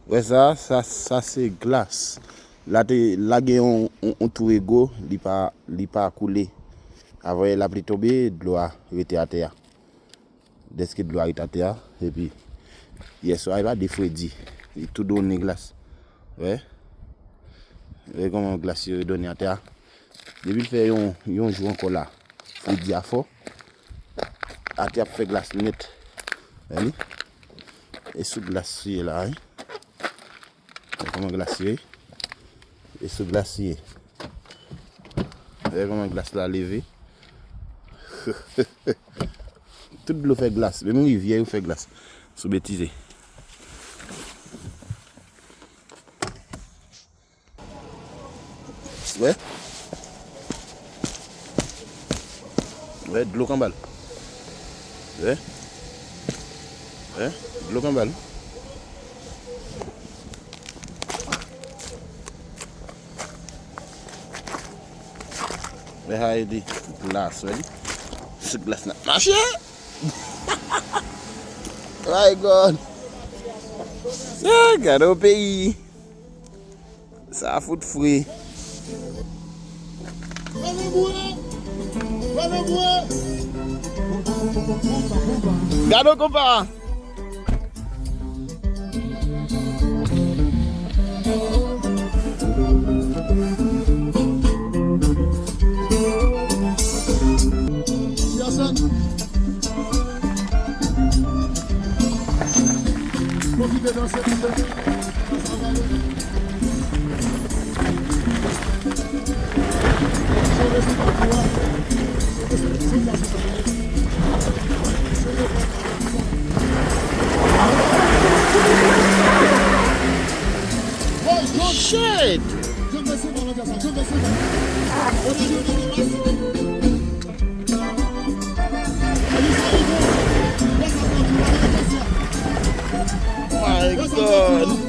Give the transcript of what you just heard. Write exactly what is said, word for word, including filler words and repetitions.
Wè sa, sa, sa se glas. La te, la gen yon, yon, yon twou ego, li pa, li pa koule. Avè lapli tonbe, dlo a rete atè a. Dèske dlo a rete atè a, epi yè swa, li pa de fredi. Li tou donnen glas. Wè. Wè kòman glas yo donnen atè a. Depi l fè yon, yon jou ankò la, fredi a fò. Atè ap fè glas nèt. Wè li. E sou glas li ye la, wi. Wè kòman glas ye. E sou glas ye. Wè kòman glas la leve. Tout dlo fè glas. Menm rivyè yo fè glas. Sou betize. Wè. Wè, dlo k anba l. Wè. Wè, dlo k anba l. Wè, sa e di glas, wè li. Sou glas la. Mache! My God! Ah, gade yon peyi. Sa fout fre. Gade yon konpa. Shit! My God!